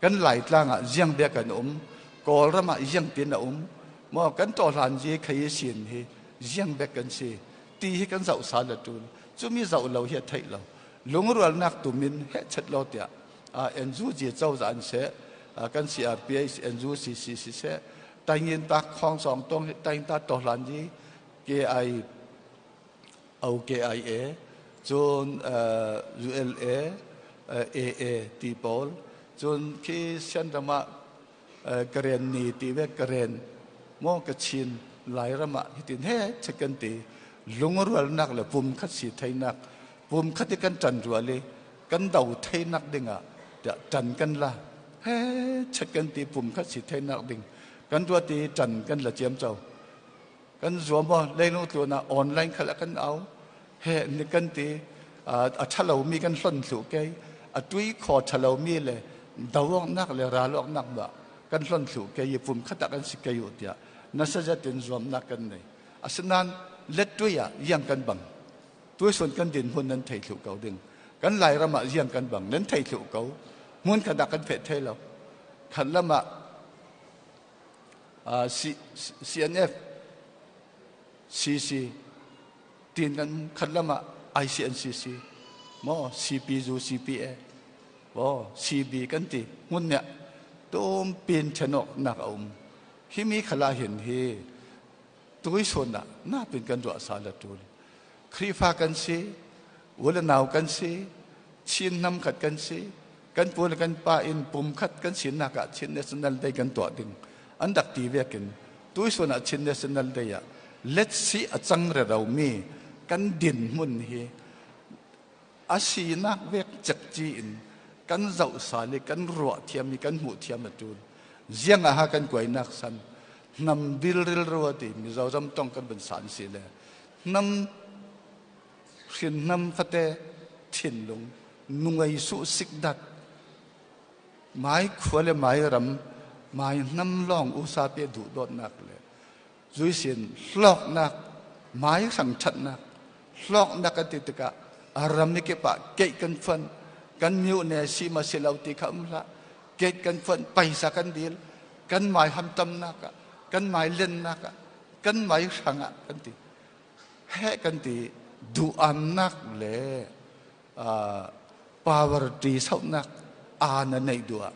Kan Laitlang ah ziang bia kan um, Kawlram ah ziang tin a um, maw kan tawhlan zi khei sin hi ziang bek kan si ti hi kan zoh sal a tul. Cumi zoh lo hi a theih lo. Lungrualnak tumin heh chet lo tiah NUG cozah an seh, kan CRPH NUCC si seh, Taingin tak khong song tong taing ta tohlan ji KI OKIA cun ULA AA ti pawl cun khi Sianram ah Karen ni ti ve Karen maw Kachin Lairam ah hitin he che kan ti lungrualnak le pum khat si theinak pum khat i kan ṭan rual i kan do theinak ding ah tiah ṭan kan la he chet kan ti pum khat si theinak ding kan ruat i ṭan kan la ciam cho kan zuam maw leilung tluan ah online khal ah kan au he ni kan ti a ṭhalo mi kan hlon thlu ke a tui kho ṭhalo mi le dawaknak le ralawknak ba kan hlon thlu ke i pum khat ah kan si ke u tiah nasa zatin zuamnak kan nei asinain let tui ah yang kan bang tuisun kan din hmun nan thei thlu ko ding kan lairam ah ziang kan bang nan thei thlu ko hmun khat ah kan phet thei lo khat lam ah CNF CC tin kan khat lam ah ICNCC mo CPU CPA mo CB kan ti hmun ne tum pin thenok nak a um hi mi khala hin hi tuisun ah napin kan ruah sal a tul. Khrihfa kan si, u le nau kan si, Chin hnam khat kan si, kan pu le kan pa in pum khat kan sinak ah Chin National Day kan tuah ding an rak ti vekin tuisun ah Chin National Day ah let's see a cang re ro mi kan din hmun hi a sinak vek cekci in kan zoh sal i kan ruah thiam i kan hmuh thiam a tul. Ziang aha kan kuainak san hnam bil ril rua ti Mizoram tong kan van san si le hnam hrin hnam fate thinlung nungei su sikdat mai khua le mai ram mai hnam lawng usa pe duh dawtnak le zuisin hlawknak mai hrang thatnak hlawknak kan ti tikah a ram ni kip ah keih kan fun kan miu ne si ma si lo ti kha um hlah keih kan fun paisa kan dil kan mai hamtamnak ah kan mai lennak ah kan mai hrang ah kan ti he kan ti duh-amnak le power ti sauhnak aa na neih duh ah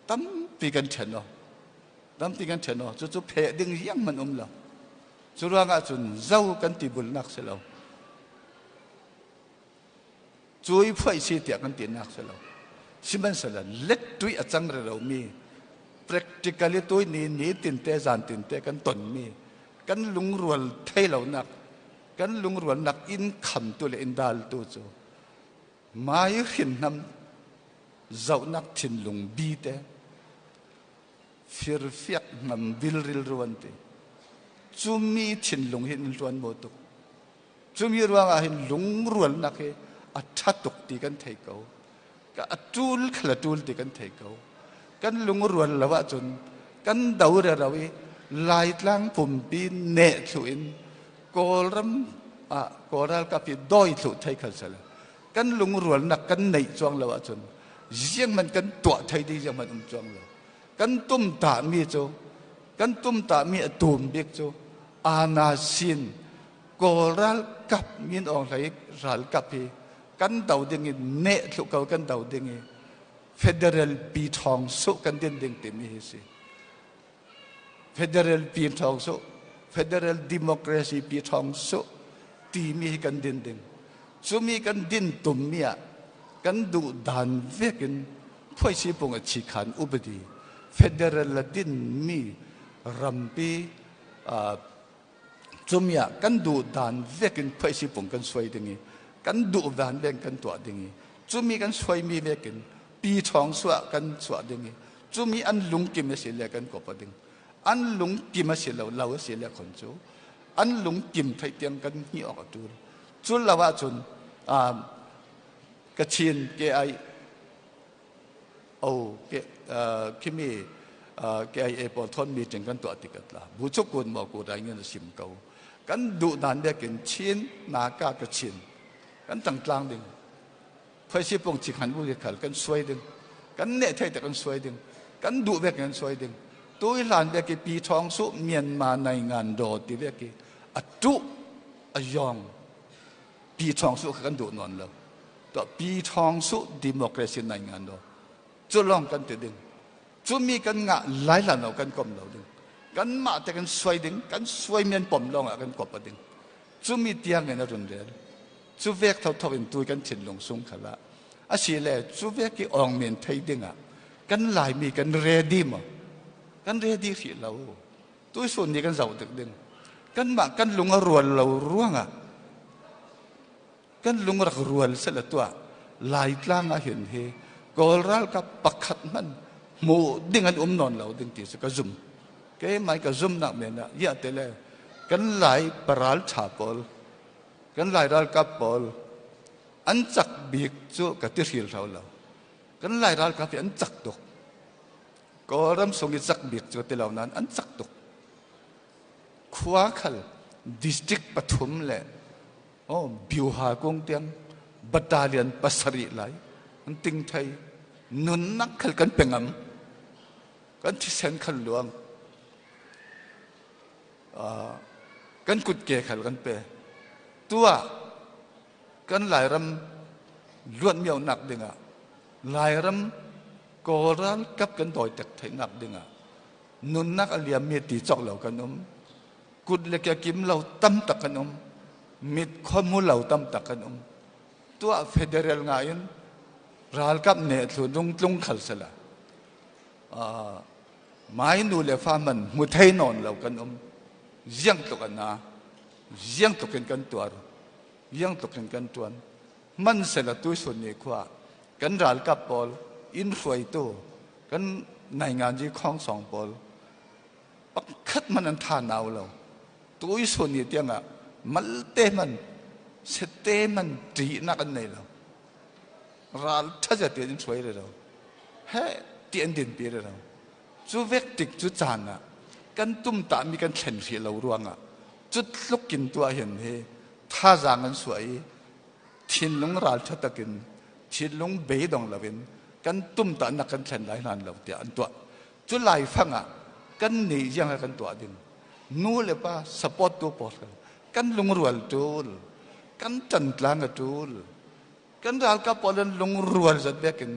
tampi kan ṭhen o tampi kan ṭhen o cucu pheh ding riang man um lo cu ruangah cun zo kan ti bulnak si lo cui phuai si tiah kan tinak si lo sihmanhsehlaw let tui a cang re lomi practically tui ni ni tinte zan tinte kan tonmi kan lungrual thei lonak kan lungrualnak in khamtu le in daltu cu mai hrin hnam zohnak thinlung bi te firfiak hnam vilril ruan ti cumi thinlung hin in hluan maw tuk Cumi ruangah hin lungrualnak hi a ṭha tuk ti kan thei ko. A ṭul khal a ṭul ti kan thei ko. Kan lungrual lo ahcun kan do rero i Laitlang pumpi neh thlu in Kawlram ah Kawl ralkap hi dawi thlu thei khal sel. Kan lungrualnak kan neih cuang lo ahcun ziang man kan tuah thei ding ziang man um cuang lo. Kan tum ta mi cu kan tum ta mi a tum bik cu ana sin Kawl ralkap Min Aung Hlaing ralkap hi kan do ding in neh thlu ko kan do ding i federal pi ṭhawng suh kan din ding timi hi si. Federal pi ṭhawng suh, federal democracy pi ṭhawng suh timi hi kan din ding. Cumi kan din tummi ah kan duh dan vek in phuaisi pung a chi khan upadi federal la din mi rampi cumi ah kan duh dan vek in phuaisi pung kan suai ding i kan duh dan vek kan tuah ding i cumi kan suaimi vek in pi ṭhawng suah kan chuah ding i cumi an lungkim a si le kan kop ding an lungkim a si lo lo a si le khon cu an lungkim theih tiang kan hni awk a ṭul cul lo ahcun Kachin ke ai o ke khimi KIA pawl thon meeting kan tuah tik atla bu chu kun mo ku dai ngen sim ko kan duh dan bekin Chin naka ka Chin kan tang tlang ding phaisi pong chi khan bu khal kan suai ding kan Kan ne thei te kan suai ding. Kan duh vek kan suai ding. Tu hlan ve ki pi thong su Myanmar nai ngan do ti ve ki atu a yong pi thong su kan duh non lo. To pi thong su democracy nai ngan do. Cu long kan ti ding. Cu mi kan ngah lai lan lo kan kom lo ding. Kan mah te kan suai ding, kan suai men pom long ah kan kop a ding. Cu mi tiang in a run rel. Cu vek thotho in tu kan thinlung sung khala. Asi le cu vek i ong men thei ding ah kan Laimi kan ready maw? Kan ready hrih lo. Tu sun ni kan zoh tik ding. Kan mah kan lung a rual lo ruangah kan lung rak rual sela tuah Laitlang ah hin hi Kawl ralkap pakhat hmanh hmu ding an um nawn lo ding ti cu ka zum. Keimah ka zumnak men ah ya te le kan Lai paral tha pawl kan Lai ralkap pawl an cak bik cu ka ti hril hau lo. Kan Lai ralkap hi an cak tuk. Kawlram sung i cak bik cu ti lo nain an cak tuk. Khua khal district pathum le oh biuha kung tiang battalion pasarih lai an ting thei nunnak khal kan pengam kan thisen khal luang kan kutke khal kan pe tua kan Lairam luat mio nak dingah Lairam Kawlral kap kan dawi tek theihnak dingah nunnak a liam mi ti cawk lo kan um kut le ke kim lo tam tak kan um mit khuamu lo tam tak kan um tuah federal nga in ralkap ne thlu lung tlung khal sela mai nu le fa man mu thei non lo kan um ziang tluk an na ziang tluk in kan tuar ziang tluk in kan tuan man sela tu sun ni khua kan ralkap pawl in hruaitu kan nainganji khong song pawl pakhat man an tha nau lo tui sun ni tiangah malte man sete man ṭi nak an nei lo ral ṭha te in hruai re lo he ti an din pi re lo cu vek tik cu caan ah kan tum ta mi kan thlen hrih lo ruangah cu tluk in tuah hin hi thazaang an suah i thinlung ral ṭha takin thinlung beidong loin kan tumtahnak kan thlen lai hlan lo tiah an tuah. Cu laifang ah kan nih ziang kan tuah ding nu le pa support tu pawl kan lungrual tul kan ṭantlang a tul kan ralkap pawl an lungrual zat bekin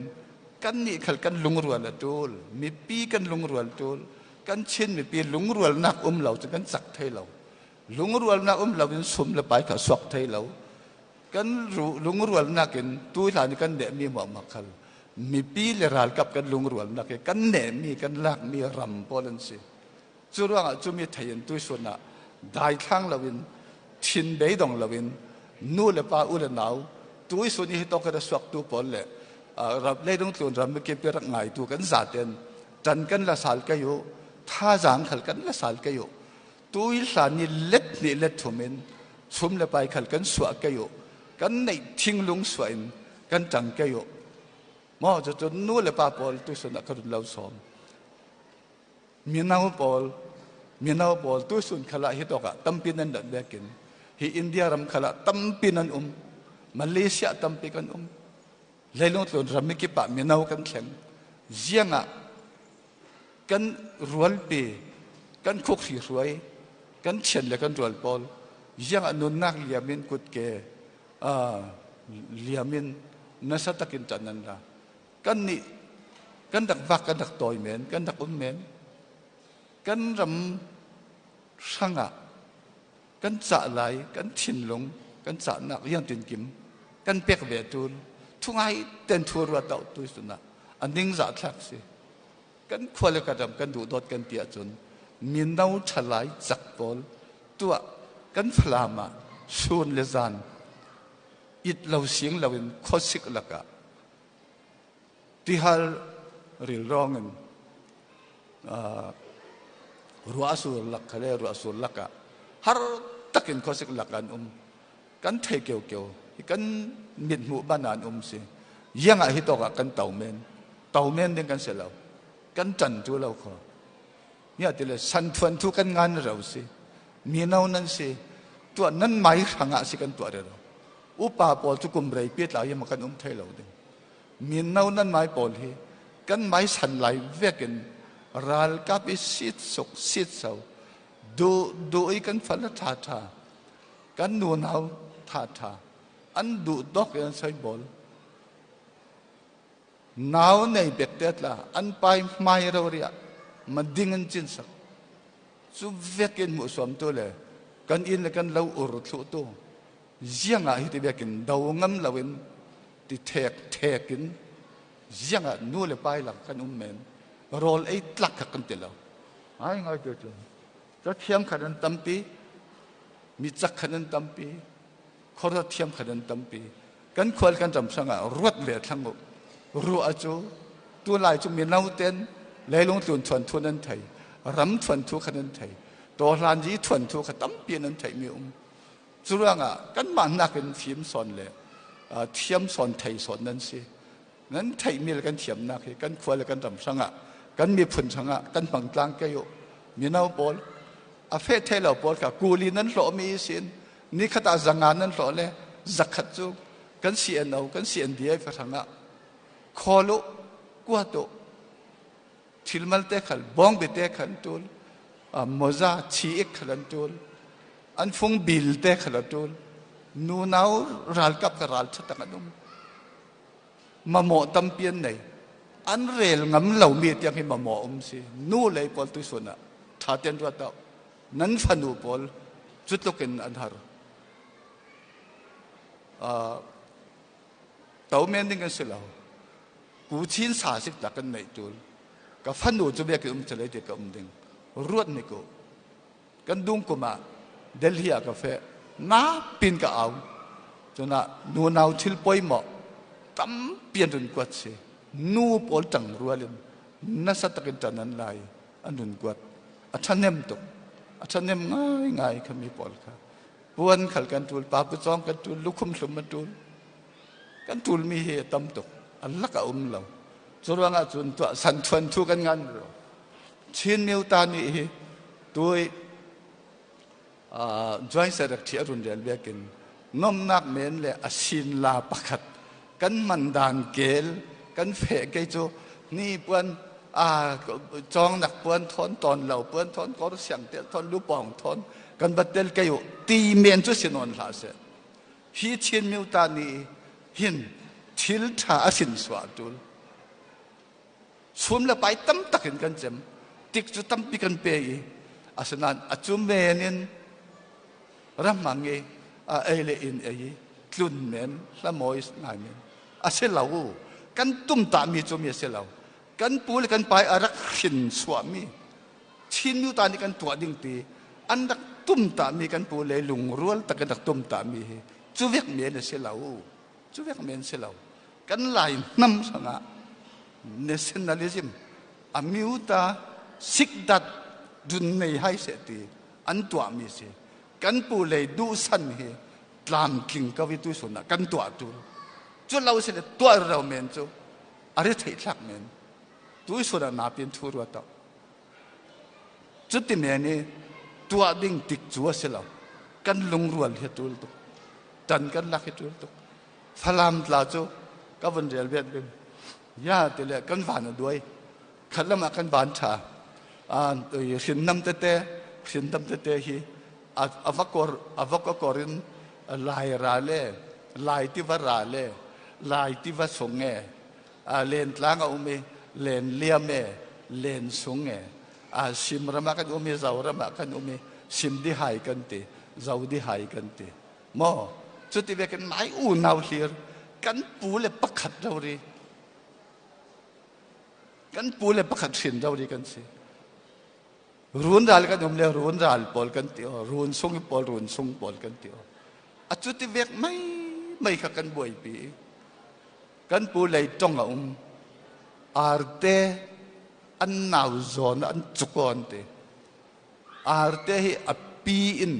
kan nih khal kan lungrual a tul mipi kan lungrual tul kan Chin mipi lungrualnak um lo cu kan cak thei lo lungrualnak um lo in sum le pai kha suak thei lo kan lungrualnak in tu hlan i kan nehmi muahmah khal mipi le ralkap kan lungrualnak i kan nehmi kan lakmi ram pawl an si cu ruangah cumi thei in tuisun ah daithlang loin thin beidong loin nu le pa u le nau tuisun i hi tok a suaktu pawl le ram leilung tlun ram mikip rak ngaitu kan zaten tan kan la sal kayu thazaang khal kan la sal kayu tui hlan ni let ni let thum in chum le pai khal kan suah kayo kan neih thinglung suah in kan tang kayo mo cu cun nu le pa pawl tu sun ah ka run lo som mino pawl mino pawl tu sun khala hi tokah tampi nan dat bekin hi India ram khala tampi nan um Malaysia tampi kan um leilung tlun ram kip ah mino kan thleng ziang ah kan rualpi kan khukhri hruai kan thian le kan rual pawl ziang ah nunnak liam in kutke liam in nasa takin ṭan nan la kan nih kan rak vak kan rak tawi men kan rak um men kan ram hrangah kan cah lai kan thinlung kan cahnak rian tin kim kan pek ve tul thungai ten thu rua tau tu sunah a ning za thlak si kan khua le kan ram kan duh dawt kan ti ahcun mino ṭhalai cak pawl tuah kan Falam ah sun le zan it lo sing lo in khuasik lakah tihal ril rong in ruah sur lak khale ruah sur lakah har takin khuasik lak an um kan thei keu keu hi kan mit hmuh ban an um si yang ah hi tawk ah kan to men to men ding kan si lo kan ṭan tu lo kho nia ti le san thuan thu kan ngan ro si mino nan si tuah nan mai hrang ah si kan tuah re lo upa pawl cu kum rei pi tla ma kan um thei lo ding mino nan mai pawl hi. Kan mai san lai vekin ralkap i sit suk sit so du du i kan fal tha tha kan nu nau tha tha an duh dok in an soi bol. Nau nei bek te tla an pai hmai ro ria ma ding an cin sak. Cu vekin mu suam tu le kan inn le kan lo ur thlu tu ziang ah hi ti vekin do ngam lo in ti thek thek in ziang ah nu le pai lak kan um men rawl ei tlak kha kan ti lo. Ngai ngai te cun cathiam khan an tampi, mi cak khan an tampi, khuaruat thiam khan an tampi. Kan khual kan ram hrangah ruat ve thlang u. Ruah cu tu lai cu mino ten leilung tlun thuan thun an thei, ram thuan thu khan an thei, tawhlan yi thuan thu kha tampi an thei mi um. Cu ruangah kanmah nakin fim sawn le thiam sawn thei sawn nan si. Nan theihmi le kan thiamnak hi kan khua le kan ram hrangah kan miphun hrangah kan hmang tlang ke u. Mino pawl a feh thei lo pawl kha kuli nan hlawhmi sin nikhat ah zanga nan hlawh le zakhat cu kan CNO kan CNDA fa hrangah khawl u kuat u thilmal te khal bawngbi te khan tul moza chi ik khal an tul an fung bil te khal a tul nu nau ralkap ka ral thatak an um mamawh tampi an nei. An rel ngam lomi tiang hi mamawh um si. Nu lei pawl tuisun ah ṭha tein ruat deuh. Nan fanu pawl cu tluk in an har. To men ding kan si lo. Ku chin sa sik tak kan neih tul. Ka fanu cu biak um chalei ti ka um ding. Ruat ni ko. Kan dung kum ah Delhi ah ka feh. Na pin ka au. Cuna nu nau thil poi maw tampi an run kuat si. Nu pawl ṭang rual in nasa takin ṭan an lai an run kuat. A ṭhahnem tuk. A ṭhahnem ngaingai kha mi pawl kha. Puan khal kan ṭul, papucawng kan ṭul, lukhum hlum an ṭul. Kan ṭulmi hi a tam tuk. A lak a um lo. Cu ruangah cun tuah san thuan thu kan ngan ro. Chin Myo Ta nih hi tui joint secretary a run rel biakin nomnak men le a sin la pakhat kan man dan kel kan fe ke cu ni puan a chong nak puan thon ton lo puan thon kor siang tel thon lu pong thon kan bat tel ke u ti men cu sinon hla se hi Chin Myo Ta nih hin thil tha a sin suah tul Chum le pai tam takin kan cem. Tik cu tampi kan pe i asinain a cu men in ramang i a ei le in ei i tlun men hlamawi ngai men a si lo. Kan tum tami cu mi a si lo. Kan pu le kan pai a rak hrin suahmi Chin nu ta nih kan tuah ding ti an rak tum tami kan pu le lungrual tak in rak tum tami hi cu vek men a si lo. Cu vek men si lo. Kan Lai hnam hrangah nationalism amiuta sikdat dun nei hai se ti an tuahmi si. Kan pu lei duhsan hi tlamtling ko i tu sun ah kan tuah tu cu lo si le tuah ro men cu a ri theih thlak men tu sun ah na pin thu rua to cuti men i tuah ding tik cu a si lo. Kan lungrual hi tul tuk, tan kan lak hi tul tuk. Falam tla cu ka vun rel vet bing ya ti le kan van a duai khat lam ah kan van tha hrinnam tete hrinnam tete hi a va kor a va kor in lai ra le lai tiva ra le lai tiva sung e len tlang a um i len liam e len sung e sim ram ah kan um i zo ram ah kan um i sim di hai kan ti zo di hai kan ti maw. Cuti ve kan mai unau hlir kan pu le pakhat rori kan pu le pakhat hrin rori kan si. Run ral kan um le run ral pawl kan ti o run sung pawl run sung pawl kan ti o a cuti vek mai mai kha kan buaipi. Kan pu lei tong a um arte an nau zawn an cukon ti arte hi a pi in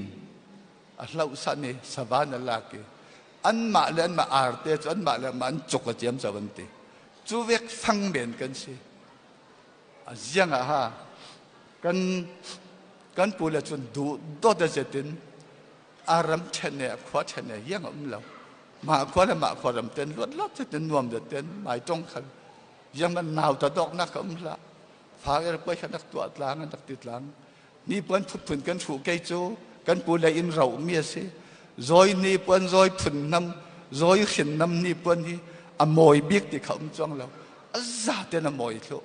a hloh san i savan a lak i anmah le anmah arte cu anmah le anmah an cuk a ciam co an ti. Cu vek fang men kan si. A ziang ah ha kan kan pu le cun duh dawt a zetin a ram ṭhen e a khua ṭhen e iang a um lo. Mah khua le mah khua ram ten luat luat zetin nuam zetin mai tong khal. Yang man nau ta dok nak ka um hlah. Fa er poi kha nak tuah tlang an rak ti tlang. Ni puan phunphun kan hruh kei cu kan pu le in ro mi a si. Zawi ni puan zawi phun nam zawi hrin nam ni puan hi a mawi bik ti kha um chuang lo. A za ten a mawi thlu.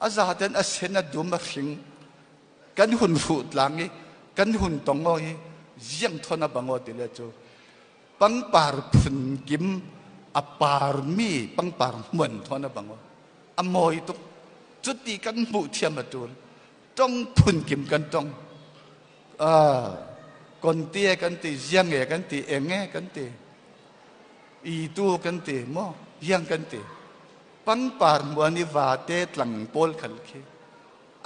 A za ten a sen a dum a hring. Kan hun hruh tlang i kan hun tong o hi ziang thon a bango ti le cu pangpar phun kim a parmi pangpar hmuan thon a bango a mawi tuk. Cuti kan hmuh thiam a tul. Tong phun kim kan tong. Kon tie kan ti, ziang e kan ti, eng e kan ti, i tu kan ti, mo yang kan ti. Pangpar muan i vate tlang pawl khal khi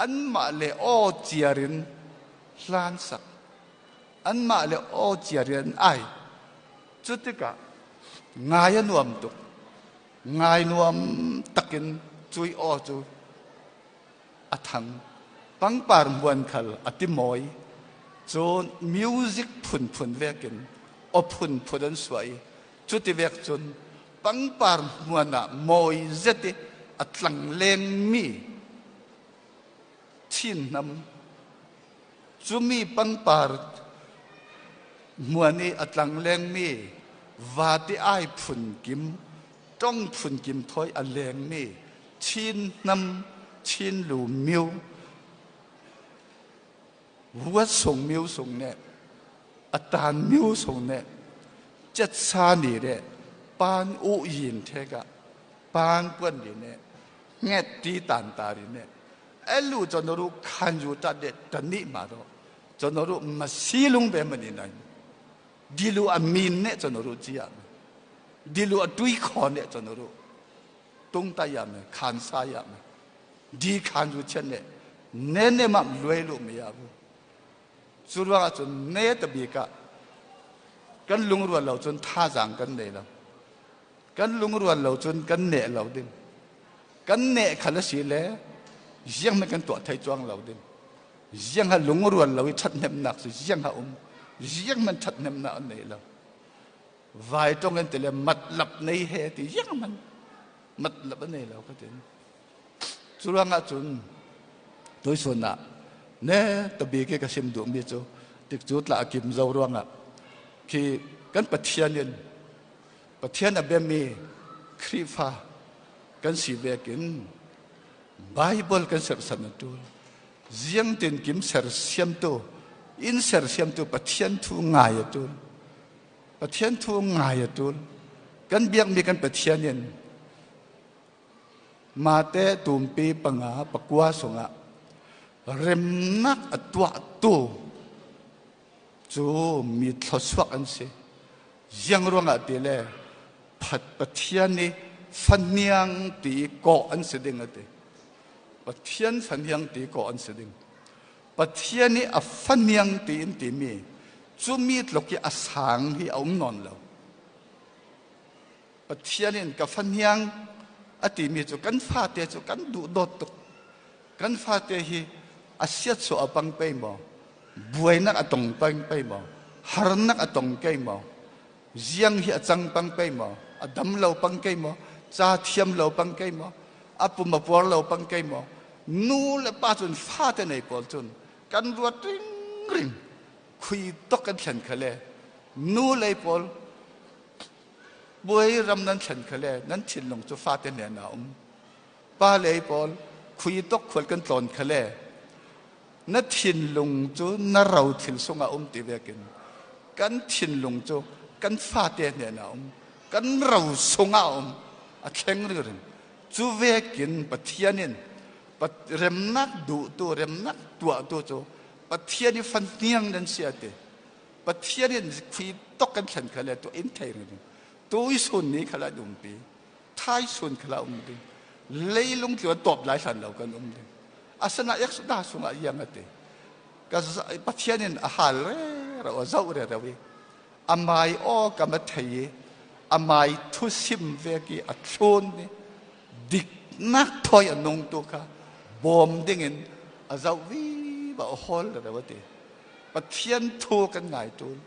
anmah le aw ciar in hlan sak anmah le aw ciar in an ai. Cu tikah ngai a nuam tuk. Ngai nuam takin cui aw cu a thang. Pangpar muan khal a ti mawi. Cun music phunphun vekin aw phunphun an suah i cuti vek cun pangpar hmuan ah mawi zet i a tlang lengmi Chin hnam cumi pangpar hmuan i a tlang lengmi vate ai phun kim tong phun kim thoi a lengmi Chin hnam Chin lu miu ruat sung miu sung ne a tan miu sung ne chet sa ni re pan u yin the ka pan puan ni ne nget ti tan ta ri ne elu chonoru khan yu ta de tani ma ro chonoru ma silung be mani nai dilu a min ne chonoru chia dilu a tui kho ne chonoru tung ta ya me khan sa ya me di khan yu chen ne ne ne ma luai lu me ya bu cu ruangah cun ne ta bi ka kan lungrual lo cun thazaang kan nei lo. Kan lungrual lo cun kan neh lo ding. Kan neh khal a si le ziang na kan tuah thei cuang lo ding. Ziang ha lungrual lo i ṭhathnemnak cu ziang ha um. Ziang man ṭhathnemnak an nei lo. Vai tong an ti le matlap nei he ti ziang man matlap an nei lo ka tin. Cu ruangah cun tuisun ah ne tabi ke ka sim duhmi cu tik cu tla kim zo ruangah khi kan Pathian in Pathian a biami Khrihfa kan si vekin Bible kan serhsam a ṭul. Ziang tin kim sersiamtu in sersiamtu Pathian thu ngai a ṭul. Pathian thu ngai a ṭul. Kan biakmi kan Pathian in mate tumpi panga pakua sungah remnak a tuahtu cu mi thluachuak an si. Ziang ruangah ti le Pathian nih fahniang ti kawh an si ding a ti. Pathian fahniang ti kawh an si ding. Pathian nih a fahniang ti in timi cu mi tluk i a sang hi a um nawn lo. Pathian in ka fahniang a timi cu kan fate cu kan duh dawt tuk. Kan fate hi a siatsuah a pang pei maw? Buainak a tong peng pei maw? Harnak a tong kei maw? Ziang hi a cang pang pei maw? A dam lo pang kei maw? Ca thiam lo pang kei maw? A pum a puar lo pang kei maw? Nu le pa cun fate nei pawl cun kan ruat ring ring khui tok kan thlen khale nu lei pawl buai ram nan thlen khale nan thinlung cu fate nen a um pa lei pawl khui tok khual kan tlawn khale na thinlung cu na ro thil sungah um ti vekin kan thinlung cu kan fate hnen ah um kan ro sungah um a thleng ring cu vekin Pathian in remnak duhtu remnak tuahtu cu Pathian i fahniang nan si ati Pathian in khui tok kan thlen khale tu in thei ring tu i sun ni khala umpi thai sun khala um ding leilung tlu tawp lai hlan lo kan um ding asana ek da sungah iang ati ka Pathian in a hal re ro a zoh re ro i amai aw ka ma thei i amai thu sim ve ki a thlun ni diknak thoi a nung tu kha bawm ding in a zoh vi ba a hol re ro ti Pathian thu kan ngai tul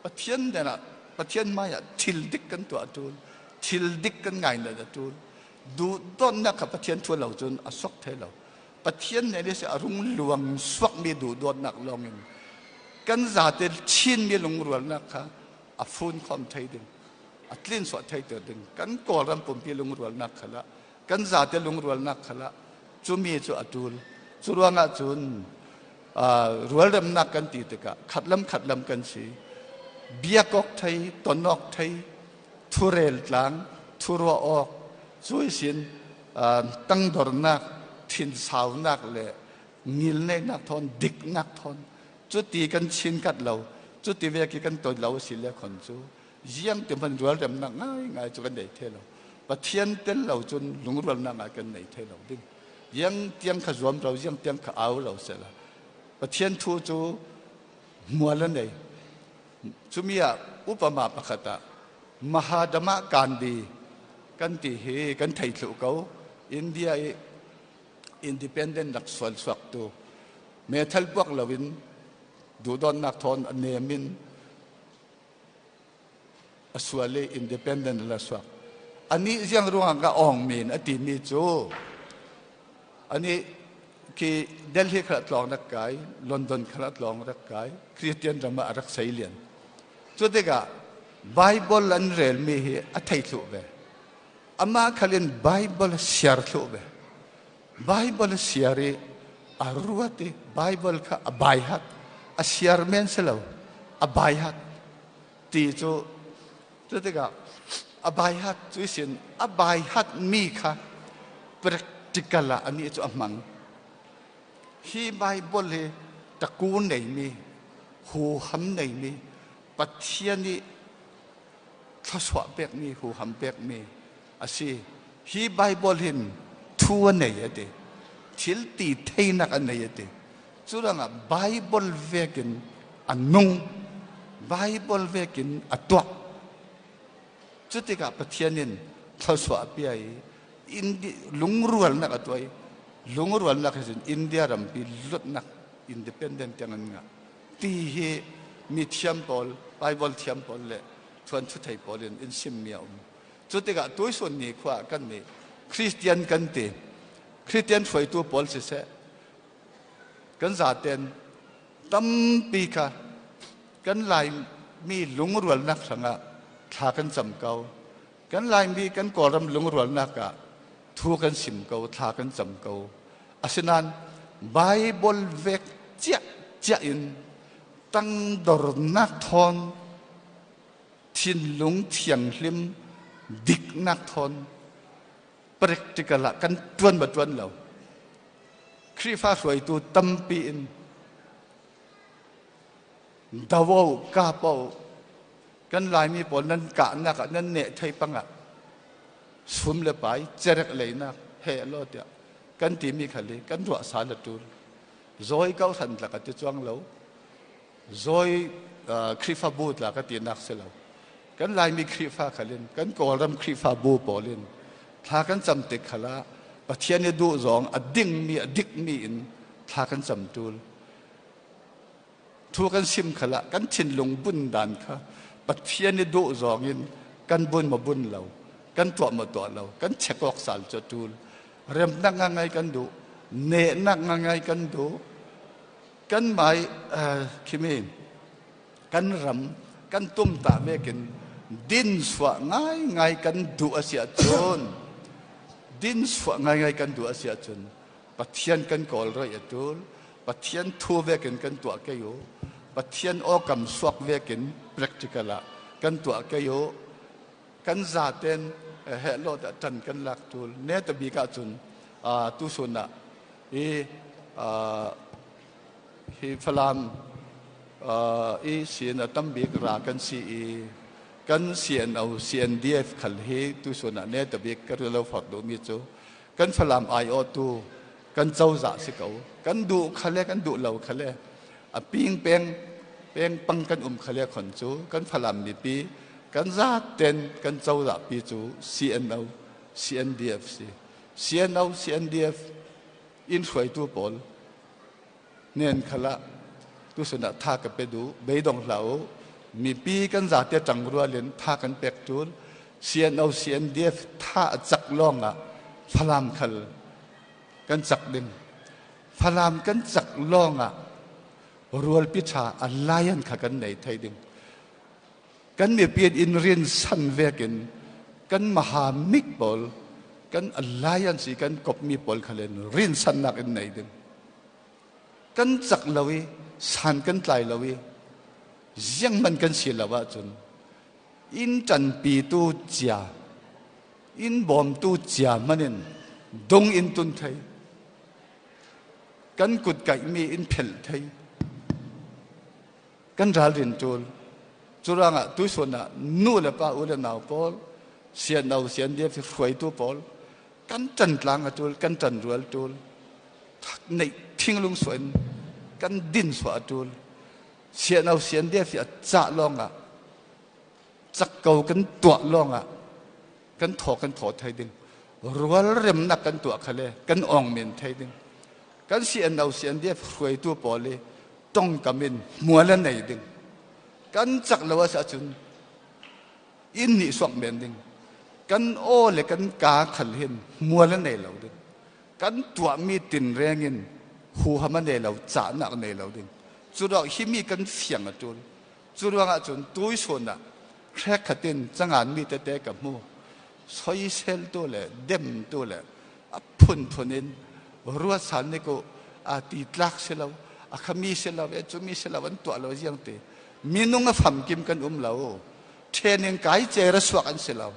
Pathian den ah Pathian mai ah thil dik kan tuah tul thil dik kan ngai na tul. Duhdawtnak kha Pathian thu lo cun a sok thai lo. Pathian nih ni a rung luang suakmi duhdawtnak lawngin kan zate Chinmi lungrualnak kha a fun khom thei ding, a tlin suah thei ter ding. Kan Kawlram pumpi lungrualnak kha la, kan zate lungrualnak kha la, cumi cu a tul. Cu ruangah cun rualremnak kan ti tikah khatlam khatlam kan si. Biakok thei, tonok thei, thurel tlang, thuruah awk, cui sin tangdornak, thinsaunak le ngilneihnak thawn, diknak thawn, cuti kan chin kat lo, cuti ve ki kan ton lo si le khon cu ziang ti hman rualremnak ngaingai cu kan nei the lo. Pathian tel lo cun lungrualnak ngai kan nei the lo ding. Ziang tiang kha zuam lo, ziang tiang kha au lo sela. Pathian thu cu mual a nei. Cumi ah upama pakhat ah Mahadama Gandhi kan ti hi kan thei thlu ko. India i independent rak sual chuak tu meithal puak loin duhdawtnak thawn a nem in a sual i independent la suak. Anih ziang ruangah ka ong min a timi cu ani khi Delhi kha tlawng rak kai, London kha tlawng rak kai, Christian ram ah a rak sei lian. Cu tikah Bible an relmi hi a thei thlu ve. Amah khalin Bible siar thlu ve. Bible siar i a ruat i Bible kha a baihat. A siar men si lo, a baihat ti cu cu tikah a baihat cu sin a baihat mi kha practical ah anih cu a hmang. Hi Bible hi taku neimi, huham neimi, Pathian nih thluachuah pekmi, huham pekmi a si. Hi Bible hin thu a nei a ti. Thil ti theinak a nei a ti. Cu ruangah Bible vekin a nung. Bible vekin a tuah. Cu tikah Pathian in thluachuah a pia i lungrualnak a tuah i lungrualnak he cun India rampi luatnak independent tiang an ngah. Ti hi mi thiam pawl, Bible thiam pawl le thuan thuthei pawl in in simmi a um. Cu tikah tuisun ni khua kan nih Christian kan ti. Christian hruaitu pawl siseh kan zaten tampi kha kan Laimi lungrualnak hrangah thla kan cam ko. Kan Laimi kan Kawlram lungrualnak ah thu kan sim ko, thla kan cam ko. Asinain Bible vek ciah ciah in tangdornak thawn thinlung thianghlim diknak thawn practical ah kan tuan ba tuan lo. Khrihfa hruaitu tampi in Davao kapo kan Laimi pawl nan kahnak ah nan neh thei pang ah sum le pai cerek leinak he lo tiah kan timi khali kan ruah sa le tul zawi ko than tla ka ti chuang lo zawi Khrihfabu tla ka ti nak si lo kan Laimi Khrihfa khalin kan Kawlram Khrihfabu pawl in thla kan cam tik khala Pathian i duh zong a dingmi a dikmi in thla kan cam tul Thu kan sim khal ah kan thinlung bun dan kha Pathian i duh zawng in kan bun ma bun lo, kan tuah ma tuah lo, kan check awk sal cu tul. Remnak nga ngai kan duh, nehnak nga ngai kan duh. Kan mai khimi kan ram kan tum ta vekin din suah ngai ngai kan duh a si ahcun din suah ngai ngai kan duh a si ahcun Pathian kan kawl roi a tul. Pathian thu vekin kan tuah kei u. Pathian awkam suak vekin practical ah kan tuah kei u. Kan zaten he lo dah ṭan kan lak tul. Ne ta bik ahcun tusun ah hi hi Falam i sin a tambik ra kan si i kan CNO CNDF khal hi tusun ah ne ta bik ka lo fak duhmi cu kan Falam aiawhtu kan cozah si ko. Kan duh khale kan duh lo khale a ping peng peng pang kan um khale khon cu kan Falam mipi kan zaten kan cozah pi cu CNO CNDF si. CNO CNDF in hruaitu pawl nen khala tusun ah tha ka pe du beidong hlah u mipi kan zate tang rualin tha kan pek tul CNO CNDF tha a cak lawng ah. Falam khal kan cak ding. Falam kan cak lawngah rualpi ṭha alliance kha kan nei thei ding. Kan mipi in rin san vekin kan mahamik pawl kan alliance i kan kopmi pawl kha len rin sannak in nei ding. Kan cak lo i san kan tlai lo i ziangman kan si lo ahcun inn ṭanpitu cia inn bawmtu cia hmanh in dung in tun thei kan kut kaihmi in phelh thei kan ralrin ṭul. Curuangah tuisun ah nu le pa u le nau pawl siano siandiaf hruaitu pawl kan ṭan tlang a ṭul, kan ṭan rual ṭul, neih thinglung suah in kan din suah a ṭul. Siano siandiaf hi a cah lawngah cak ko kan tuah lawngah kan thaw kan thaw thei ding. Rualremnak kan tuah kha le kan ong men thei ding. Kan CNO CNDF hruaitu pawl i tongkam in hmual a nei ding. Kan cak lo a cun inn nih suak men ding. Kan aw le kan ka khal hin hmual a nei lo ding. Kan tuahmi tinreng in huham a nei lo, cahnak a nei lo ding. Cu hi mi kan fiang a ṭul. Cu ruangah cun tuisun ah hrek khatin cangan mi tete ka hmu. Soiseltu le demtu le a phunphun in ruatsan ni ku a ti tlak si lo, a khami si lo, e cumi si lo, an tuah lo ziang ti. Minung a famkim kan um lo. Training kai cer a suak an si lo.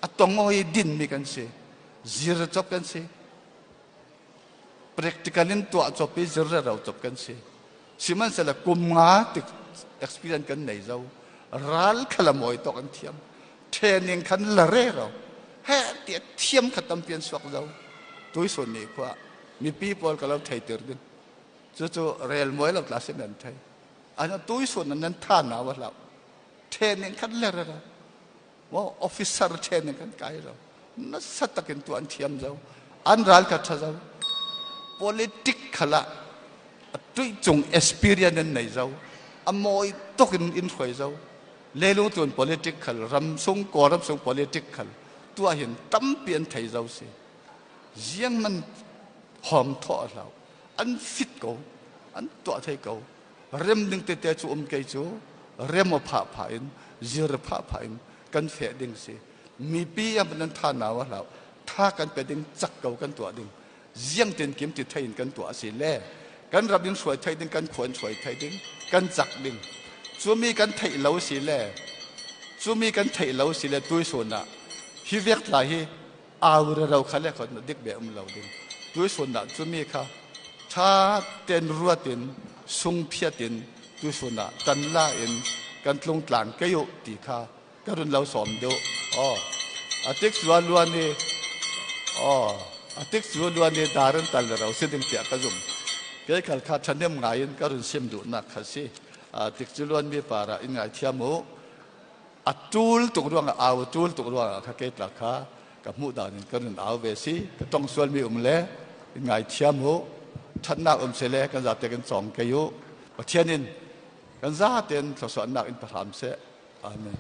A tongoi din mi kan si. Zir chop kan si. Practical in tuah cop i zir rero cop kan si. Sihmanhsehlaw kum nga tik experience kan nei zo. Ral khala mawi tok an thiam. Training khan la re ro. He ti thiam kha tampi an suak zo. Tuisun ni khua mipi pawl ka lo thei tir ding. Cucu rel mawi lo tla sin an thei. An tuisun nan tha na wa hlau. Training khan le re ro. Maw officer training kan kai lo. Nasa takin tu an thiam zo. An ral ka tha zo. Politic khala tui cung experience an nei zo. A mawi tuk in in hruai zo. Lelung tun politic khal ram sung kawlram sung politic khal tua hin tampi an thei zo si. Ziang man hom thaw hlau. An fit ko. An tuah thei ko. Rem ding tete cu um kei cu rem aw phah phah in zir phah phah in kan feh ding si. Mipi am nan tha nau a hlau. Tha kan pe ding, cak ko kan tuah ding. Ziang tin kim ti thei in kan tuah si le kan ram in hruai thei ding, kan khua in hruai thei ding, kan cak ding. Cu mi kan theih lo si le cu mi kan theih lo si le tuisun ah hi vek tla hi au re ro kha le khon dik be um lo ding. Tuisun ah cu mi kha tha ten ruat in sung phiat in tuisun ah tan la in kan tlung tlang keyu ti kha ka run lo sawm deuh. Oh, atik sual luan i oh atik sual luan i daran tal ro si ding tiah ka zum. Kei khal kha ṭhahnem ngai in ka run sim duhnak kha si. Tik cu luan mi para in ngai thiam u. A ṭul tuk ruangah au ṭul tuk ruangah kha kei tlak kha ka hmuh dan in ka run au ve si. Ka tong sual mi um le in ngai thiam u. Ṭhatnak um se le kan zate kan cawng kei u. Pathian in kan zaten thluasuahnak in pahram seh. Amen.